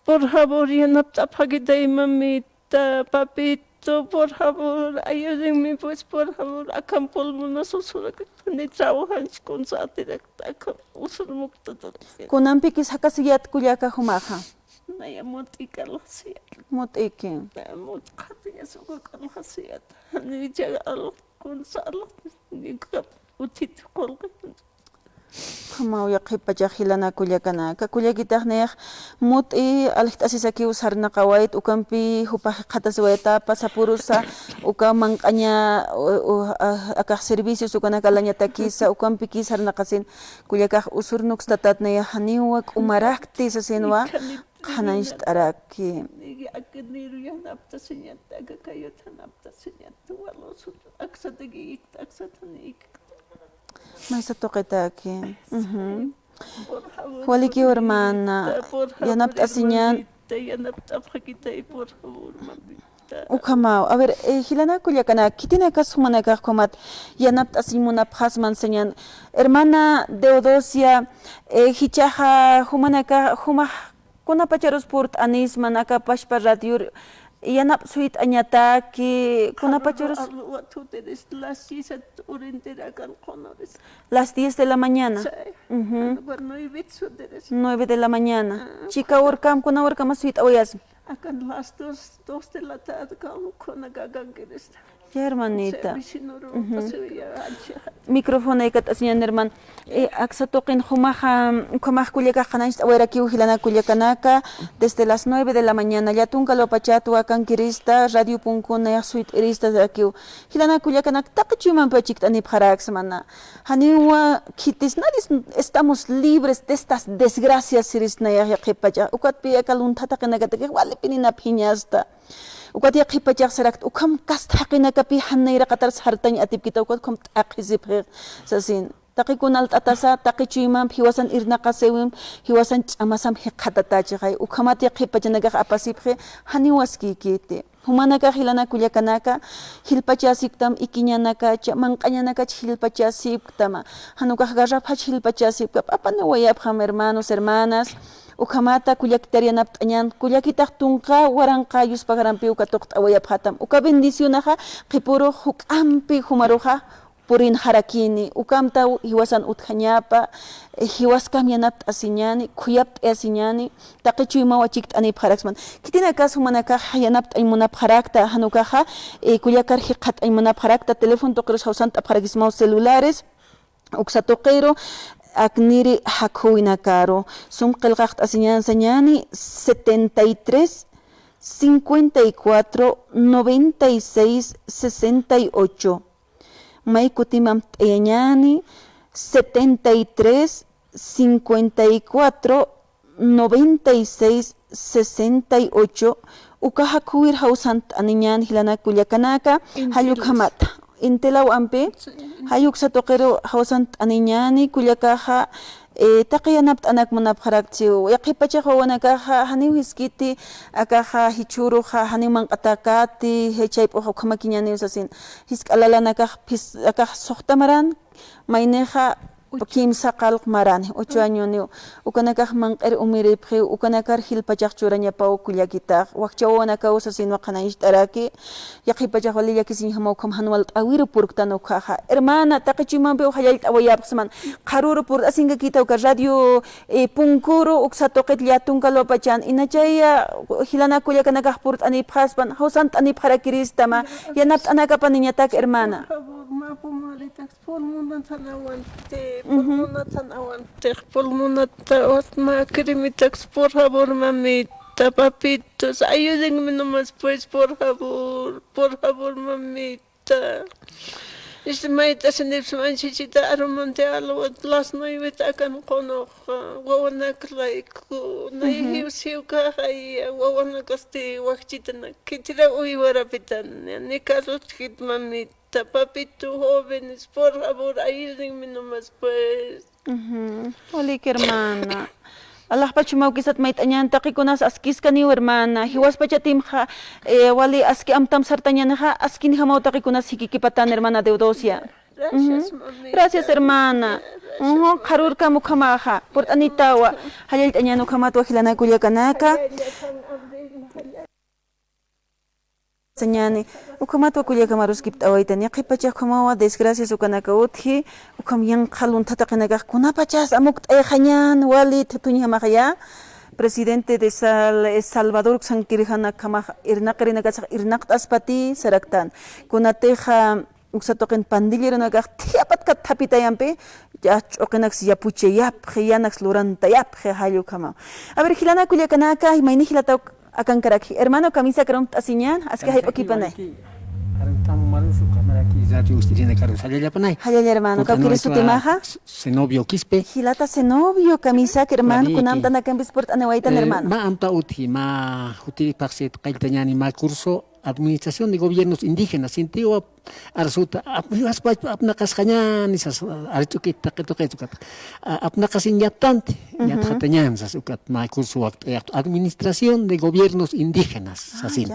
Por favor, yanapt'apxakitay, mamita, papito, por favor, ayúdenme, pues, por favor, akham pulmonaso surak, ni trabajanch kunsatirak, akham usurmuktata. Kunampikis jakasiyat kullaka jumaxa. Naya mut'i kalxasiyat. Mut'iki. Naya mut'i qhatiñas uka kalxasiyat. Ni chaga alx kunsa alx, ni uka uthit qulqi. Ukhamaw yaqhipachax jilanaka kullakanaka. Kullakitax nayax mut'i aljt'asisakiw sarnaqawayt, ukampi jupax jikxatasiwayatapa, sapurusa, uka manq'aña, u, u, a, akax servicios ukanaka alañatakisa, ukampiki sarnaqasin, kullakax usurnukstatat nayax janiwa k'umarakti sasinwa, qhanañcht'araki. Nigi akiniru yanaptasiñat, aka kayut yanaptasiñat, walusut aksataki ikta, aksatani ikta. Maysa tuqitaki. Ujú. Por favor, walikiw, hermana. Por favor, yanapt'asiñan. Hermanita, yanapt'apxakitay, por favor, mamita. Ukhamaw. A ver, eh, jilanaka kullakanaka, khitinakas jumanakax ukhamat yanapt'asiñ munapxasman sañän. Hermana Teodosia, eh, jichhaxa jumanaka, jumax kunapacharus purt'anisman aka pachpa radior, yanapt'a suyt'añataki, kunapacharus. Las diez at urintirakan qunores. Las diez de la mañana. Sí. Ujú. Nueve de la mañana. Ah, chika urkam, kuna urkama suyt'awayasma. Akan las dos, dos de la tarde, kan, kuna kakan kirista. Ya, hermanita. Ujú. Micrófono aykatt'asiñan, hermano. Eh, aksa tuqin jumaxa, jumax kullakax qhanañcht'awayarakiw jilanaka kullakanaka, desde las nueve de la mañana, llätunka lupachat wakankirista, radio punkuna, suyt'irista, rakiw. Jilanaka kullakanaka, taqi chuymampi wachikt'anipxaraksmana. Janiwa khitis, nadie estamos libres de estas desgracias, siris nayax yaqhipacha. Ukatpi aka luntha taqinakatakix, walipininapxiñasta. Ukat yaqhipachax sarakta, ukham kasta jaqinakapi jan nayraqatar sartañ atipkita, ukat ukham t'aqhisipxi, sasin. Taqi kunalt'atasa, taqi chuymamp, jiwasan irnaqasiwimp, jiwasan ch'amasam jikxatatächixay. Ukhamat yaqhipachanakax apasipxi, janiw waskïkiti. Jumanakax jilanaka kullakanaka, jilpachasipktam, ikiñanakacha, manq'añanakacha jilpachasipktama. Jan ukax garrafach jilpachasipkta, p'apaniwayapxam, hermanos, hermanas. Ukhamata kullakitar yanapt'añän, kullakitax tunka waranqa yuspagarampiw katuqt'awayapxatam. Uka bendicionaxa qhipürux juk'ampi jumaruxa purinxarakini, ukamtaw jiwasan utjañapa, eh, jiwaskam yanapt'asiñäni, khuyapt'ayasiñäni, taqi chuymaw wachikt'anipxaraksman. Khitinakas jumanakax yanapt'añ munapxarakta, jan ukaxa, eh, kullakar jikxat'añ munapxarakta, teléfono tuqirus jawsant'apxarakismaw celulares, uksa tuqiru, akniri jakhuwinakaru. Sum qillqaqt'asiñan sañäni, setenta y tres, cincuenta y cuatro, noventa y seis, sesenta y ocho. May kutimamt'ayañäni, setenta y tres, cincuenta y cuatro, noventa y seis, sesenta y ocho, uka jakhuwir jawsant'aniñän jilanaka kullakanaka, jall ukhamata. Intilaw ampi, jall uksa tuqiru jawsant'aniñäni kullakaxa, eh, taqi yanapt'anak munapxarakchiw. Yaqhipachax wawanakaxa, janiw jiskiti, akaxa jichhüruxa, janiw manq'atakati, jichhayp'ux ukhamakiñäniw sasin. Jisk'a lalanakax phis-, akax suxta maran, maynixa, Kimsa qallq marani, ocho añoniw. Ukanakax manq'ir umiripxiw, ukanakar jilpachax churañapaw kullakitax. Wakcha wawanakaw sasinwa qhanañcht'araki, yaqhip pachax wali llakisiñjamaw ukham jan walt'äwiru purktan ukhaxa. Hermana, taqi chuymampiw jallallt'awayapxsman. Qharüru purt'asinkakïta uka radio, eh, punküru uksa tuqit llätunka luwapachan. Inachaya jilanaka kullakanakax purt'anipxaspan, jawsant'anipxarakiristama. Yanapt'anakapaniñatak, hermana. Por favor, mä pumaritax pulmonatsan aguantix, pulmonatsan aguantix, pulmonata asma cremitax, por favor, mamita, papitos, ayúdenme nomás, pues, por favor, por favor, mamita. Este, mayt'asinipxsman chichita arumanti alwat las nueveta akan qunuxa, wawanaklayku, nay jiwsiwkaxaya, wawanakasti wakchitanak khitira uywarapitan, ni caso utjkit, mamita. Papito, jóvenes, por favor, ayúdenme nomás, pues. Ujú. Walik, hermana. Alaxpach mä ukisat mayt'añän, taqikunas askiskaniw, hermana. Jiwaspachatimxa, eh, wali aski amtam sartañänixa, askinjamaw taqikunas jikikipatan, hermana Deodosia. Gracias, mamita. Gracias, hermana. Gracias, ujú, mamita. Qharürkam ukhamaxa. Purt'anitawa. Jallallt'añän ukhamatwa jilanaka kullakanaka. Sañäni, ukhamatwa kullaka, mä aruskipt'awaytan, yaqhip pachax ukhamawa desgracias ukanaka utji, ukham yanqha luntha taqinakax kunapachas amukt'ayxañän, wali thuthuñjamaxaya. Presidente de Sal-, eh, Salvador uksankirjanakhamax irnaqirinakasax irnaqt'aspati saraktan. Kunatixa uksa tuqin pandilleronakax thiyapatkat thapitayampi, ya ch'uqinaks yapuchayapxi, yanaks lurantayapxi jall ukhamaw. A ver, jilanaka kullakanaka, mayni jilataw akankaraki. Hermano, kamisakar uñt'asiñän, aski jayp'ukipanay. Aruntam marusu kamaraki radio ist'irinakaru, jallalla, hermano, kawkïri sutimaxa. Zenobio Quispe. Jilata Zenobio, kamisak, hermano, kuna amtanakampis purt'aniwaytan, hermano. Mä amta utji, mä jutiri phaxsit qalltañäni mä curso Administración de Gobiernos Indígenas, sintiwa arsuta, ap-, ap-, apnaqasxañäni sas, arch'ukit taqi tuqit ukat. A-, apnaqasiñ yattanti, yatxatañän sas ukat, mä curso wakt'ayapxta, Administración de Gobiernos Indígenas, sasin.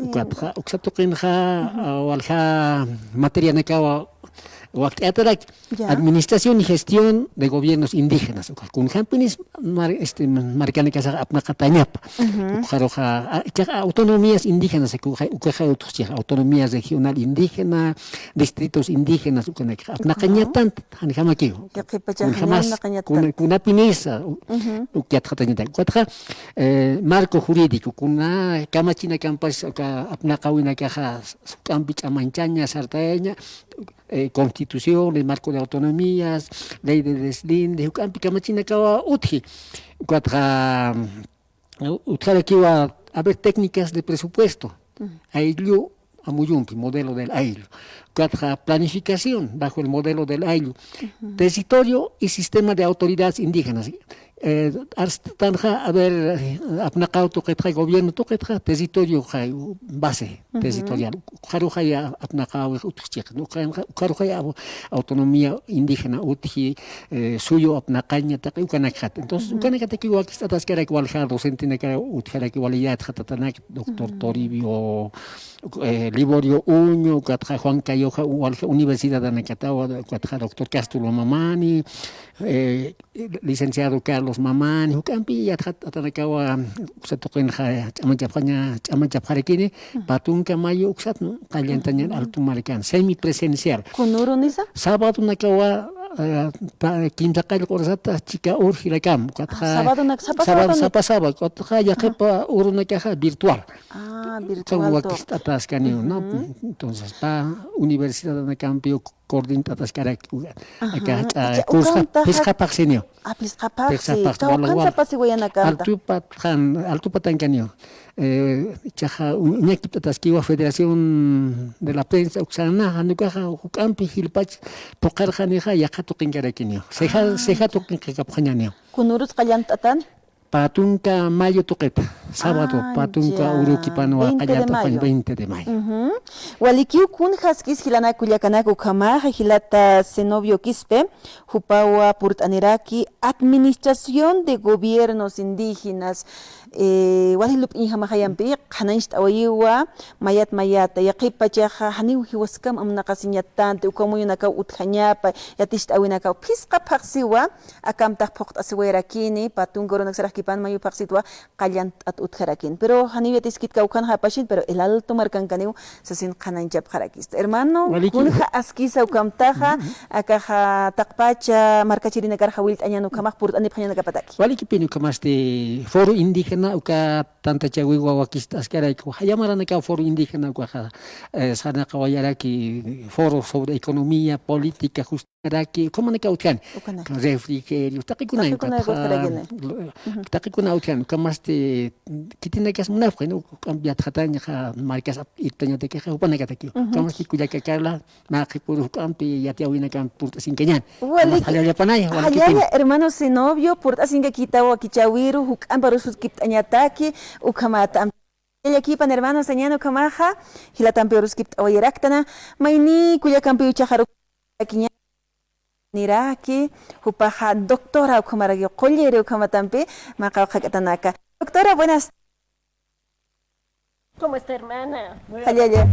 Ukat, uksa tuqinxa, a, walja materianakawa wakt'ayapxtaraki. Administración y gestión de gobiernos indígenas. Uka kunjampinis mar-, este, markanakasax apnaqatañapa. Ukaruxa, a, ichax autonomías indígenas, ukaxa, ukaxa utjchixa, autonomía regional indígena, distritos indígenas, ukanakax apnaqañatanti, janjamakiw. Yaqhipachax kunjamas, apnaqañatanti. Kuna-, kunapinisa, u-, uk yatxatañata. Ukatxa, eh, marco jurídico, kuna kamachinakampas, uka apnaqawinakaxa, juk'ampi ch'amañchaña, sartayaña, eh, constituciones, marco de autonomías, ley de deslinde, juk'ampi kamachinakawa utji. Ukatxa, mm, utjarakiwa, a ver, técnicas de presupuesto. Ayllu amuyumpi, modelo del ayllu. Ukatxa, planificación bajo el modelo del ayllu. Territorio y sistema de autoridades indígenas. Eh, arstanxa, a ver, eh, apnaqaw tuqitxa, gobierno tuqitxa, territorio, base territorial. Ukaruxaya apnaqaw utjchixa, ukaruxaya au-, autonomía indígena utji, eh, suyu apnaqaña taqi ukanakxat. Entonces, ukanakataki wakicht'ataskaraki walja docentenakara utjaraki wali yatxatatanak, doctor Toribio, eh, Liborio Uño, ukatxa Juan Cayoja, walja universidadanakatawa, ukatxa doctor Castro Mamani, eh, licenciado Carlos Mamani, juk'ampi yatxatatanakawa, uksa tuqinxa ch'amanchapxaña, ch'amanchapxarakini, patunka mayo uksat, qallantañan altu markan, semipresencial. Kunürunisa? Sabadonakawa, eh, ta-, kimsa qallq urasata chika ur jilakamp, ukatxa. Ah, sabadonak, sapa sabado, sapa sabado, ukatxa yaqhipa urunakaxa virtual. Ah, virtual. Wakicht'ataskaniw, ¿no? Entonces, pä universidadanakampiw coordinat'ataskaraki, aka, aka, kursqa, phisqa phaxsiniw. Ah, phisqa phaxsi. Phisqa phaxsi, kawkhansa pasiwayanakamta. Altupatan, altupatankaniw. Eh, ichaxa, uñakipt'ataskiwa Federación de la Prensa, uksana, jan ukaxa, juk'ampi jilpach phuqharxanixa, yaqha tuqinkarakiniw. Ceja, ceja tuqinqakapxañaniw. Kunürus qallant'atani? Pä tunka mayo tuqita, sábado, ah, pä tunka ya, urukipanwa, veinte de mayo. Qallata, veinte de mayo. Ujú. Walikiw, kunjaskis jilanaka kullakanaka ukhamaxa, jilata Zenobio Quispe, jupawa purt'aniraki Administración de Gobiernos Indígenas. Eh, wali lup'iñjamaxa yampi, qhanañcht'awayiwa, mayat mayata, yaqhip pachaxa janiw jiwaskam amnaqasiñatanti, uka muyunakaw utjañapa, yaticht'awinakaw phisqa phaxsiwa, akamtax phuqt'asiwayarakini, pä tunka urunakasarakipan mayo phaxsitwa, qallant'at utjarakini. Pero janiw yatiskit kawkhanxa apasin, pero El Alto markankaniw sasin qhanañchapxarakista. Hermano, waliki, kunja askisa ukamtaxa, ujú, akaxa taqpacha markachirinakar jawillt'añan ukhamax purt'anipxañanakapataki. Walikipin ukhamasti foro indígena uka tantachawiwa wakist'askarayku. Jaya maranakaw foro indígena ukaxa, eh, sarnaqawayaraki foro sobre economía, política, justicia, raki, ukhamanakaw utjani. Ukanaka. Refrigerio, taqikuna, taqikuna, ukat, utjarakini. Ujú. Taqikuna utjani, ukhamasti, khitinakas munapxi, ¿no? Ukampi yatxatañaxa, markas ap-, irtañatakixa, jupanakataki. Ujú. Ukhamasti kullaka Carla, mä qhipüru juk'ampi yatiyäwinakan purt'asinkañän. Walik-, ukamas jallallapanaya, walikipin. Jallalla, hermano Zenobio, purt'asinkakitaw wakichäwiru, juk'amp arususkipt'añataki, ukhamat am-, jallallakipan, hermano Sañan, ukhamaxa, jilatampi aruskipt'awayaraktana, mayni kullakampi uchaxaru- Kiña-, niraki, jupaxa doctora ukhamaraki, qulliri ukhamatampi, mä qawqha k'atanaka. Doctora, buenas. ¿Cómo está, hermana? Muy bien. Jallalla.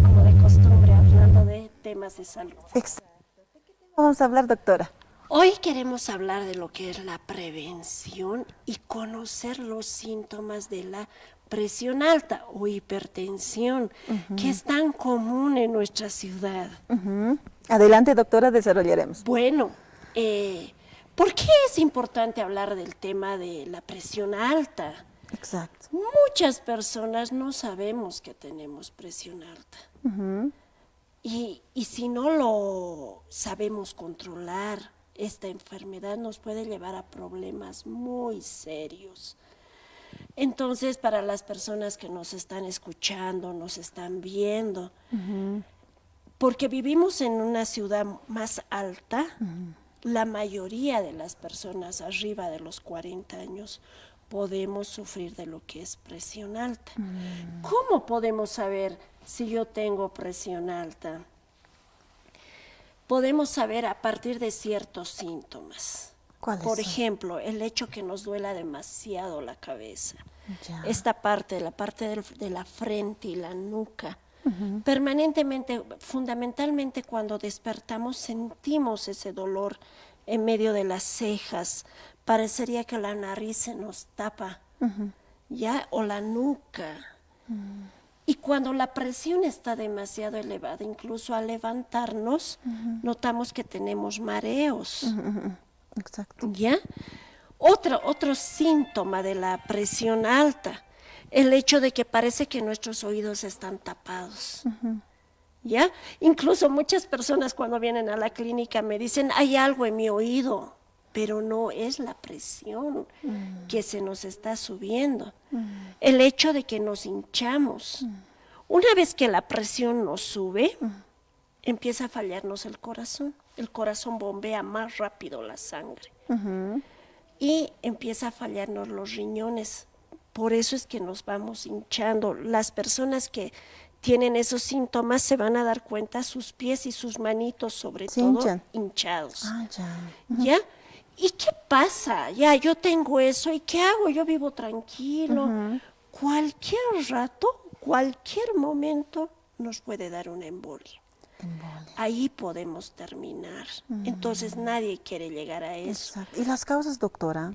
Como de costumbre, hablando de temas de salud. Exacto. ¿De qué tema vamos a hablar, doctora? Hoy queremos hablar de lo que es la prevención y conocer los síntomas de la presión alta o hipertensión, ujú, que es tan común en nuestra ciudad. Ujú. Adelante, doctora, desarrollaremos. Bueno, eh, ¿por qué es importante hablar del tema de la presión alta? Exacto. Muchas personas no sabemos que tenemos presión alta. Ujú. Y, y si no lo sabemos controlar, esta enfermedad nos puede llevar a problemas muy serios. Entonces, para las personas que nos están escuchando, nos están viendo, ujú, porque vivimos en una ciudad más alta, ujú, la mayoría de las personas arriba de los cuarenta años podemos sufrir de lo que es presión alta. Mm. ¿Cómo podemos saber si yo tengo presión alta? Podemos saber a partir de ciertos síntomas. ¿Cuáles son? Por ejemplo, el hecho que nos duela demasiado la cabeza. Ya. Esta parte, la parte del, de la frente y la nuca. Ujú. Permanentemente, fundamentalmente cuando despertamos, sentimos ese dolor en medio de las cejas. Parecería que la nariz se nos tapa, ujú, ya, o la nuca. Mm. Y cuando la presión está demasiado elevada, incluso al levantarnos, ujú, notamos que tenemos mareos. Ujú, ujú, ujú. Exacto. ¿Ya? Otro, otro síntoma de la presión alta, el hecho de que parece que nuestros oídos están tapados. Ujú. ¿Ya? Incluso muchas personas cuando vienen a la clínica me dicen, "Hay algo en mi oído", pero no es la presión, mm, que se nos está subiendo. Mm. El hecho de que nos hinchamos. Mm. Una vez que la presión nos sube, mm, empieza a fallarnos el corazón. El corazón bombea más rápido la sangre. Ujú. Y empieza a fallarnos los riñones. Por eso es que nos vamos hinchando. Las personas que tienen esos síntomas se van a dar cuenta sus pies y sus manitos, sobre todo, se hinchan, hinchados. Ah, ya. Ujú. ¿Ya? ¿Y qué pasa? Ya, yo tengo eso, ¿y qué hago? Yo vivo tranquilo. Ujú. Cualquier rato, cualquier momento nos puede dar una embolia. Embolia. Ahí podemos terminar. Mm. Entonces nadie quiere llegar a eso. Exacto. ¿Y las causas, doctora?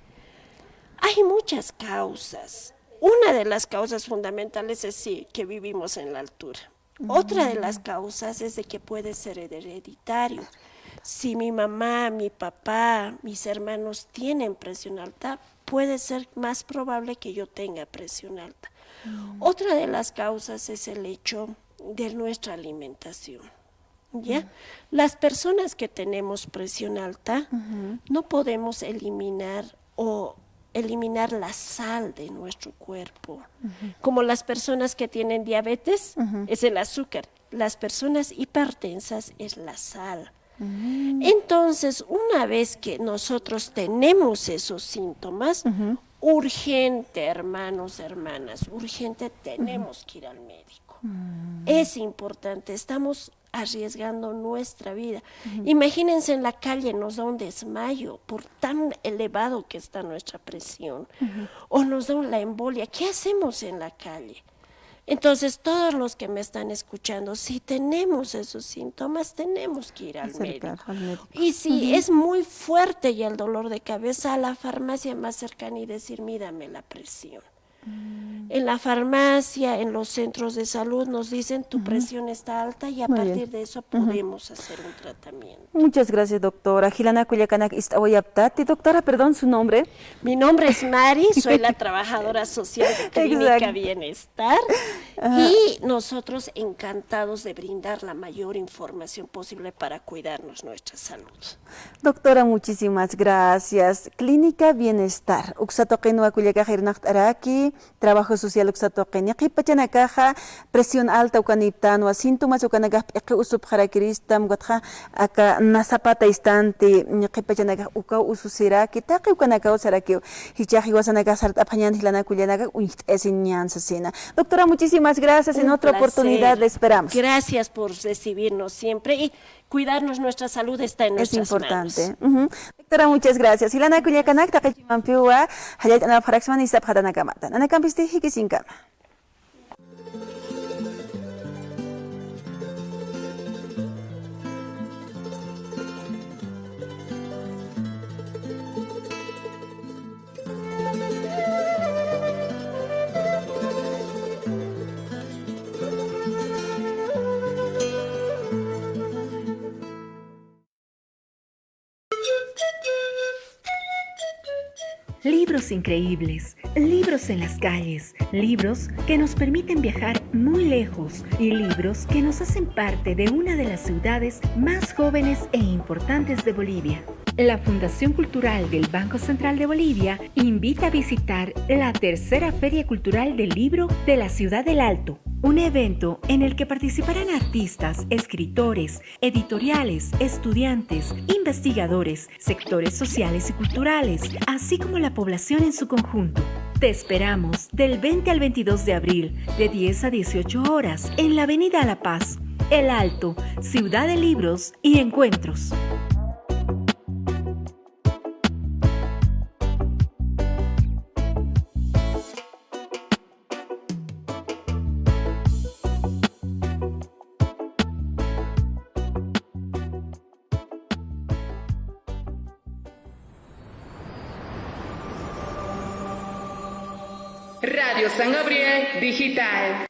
Hay muchas causas. Una de las causas fundamentales es, sí, que vivimos en la altura. Mm. Otra de las causas es de que puede ser hereditario. Si mi mamá, mi papá, mis hermanos tienen presión alta, puede ser más probable que yo tenga presión alta. Mm. Otra de las causas es el hecho de nuestra alimentación, ¿ya? Mm. Las personas que tenemos presión alta, ujú, no podemos eliminar o eliminar la sal de nuestro cuerpo. Ujú. Como las personas que tienen diabetes, ujú, es el azúcar. Las personas hipertensas es la sal. Entonces, una vez que nosotros tenemos esos síntomas, urgente, hermanos, hermanas, urgente tenemos que ir al médico. Es importante, estamos arriesgando nuestra vida. Imagínense, en la calle nos da un desmayo por tan elevado que está nuestra presión, o nos da la embolia. ¿Qué hacemos en la calle? Entonces, todos los que me están escuchando, si tenemos esos síntomas, tenemos que ir al médico. Y si es muy fuerte y el dolor de cabeza, a la farmacia más cercana y decir: "Mídame la presión". En la farmacia, en los centros de salud nos dicen: "Tu presión está alta", y a partir de eso podemos hacer un tratamiento. Muchas gracias, doctora. Jilanaka kullakanak, ist'awayaptati, doctora, perdón, su nombre. Mi nombre es Mari, soy la trabajadora social de Clínica Bienestar y nosotros encantados de brindar la mayor información posible para cuidarnos nuestra salud. Doctora, muchísimas gracias. Clínica Bienestar, uksa tuqinwa kullakax irnaqt'araki, trabajo social uksa tuqini. Qhipachanakaxa presión alta ukaniptanwa, síntomas ukanakax p'iqi usupxarakirista, ukatxa aka nasapata istanti, qhipachanakax ukaw ususiraki, taqi ukanakaw sarakiw. Jichhax jiwasanakax sart'apxañan jilanaka kullakanak uñjt'ayasiñan sasina. Doctora, muchísimas gracias. En otra oportunidad le esperamos. Gracias por recibirnos siempre y cuidarnos nuestra salud está en nuestras manos. Es importante. Doctora, muchas gracias. Jilanaka kullakanak, taqi chimampiwa, jallallt'anapxaraksman ist'apxatanakamata. Nanakampisti jikisiñkama. Libros increíbles, libros en las calles, libros que nos permiten viajar muy lejos y libros que nos hacen parte de una de las ciudades más jóvenes e importantes de Bolivia. La Fundación Cultural del Banco Central de Bolivia invita a visitar la tercera Feria Cultural del Libro de la Ciudad del Alto, un evento en el que participarán artistas, escritores, editoriales, estudiantes, investigadores, sectores sociales y culturales, así como la población en su conjunto. Te esperamos del veinte al veintidós de abril, de diez a dieciocho horas, en la Avenida La Paz, El Alto, Ciudad de Libros y Encuentros. Radio San Gabriel Digital.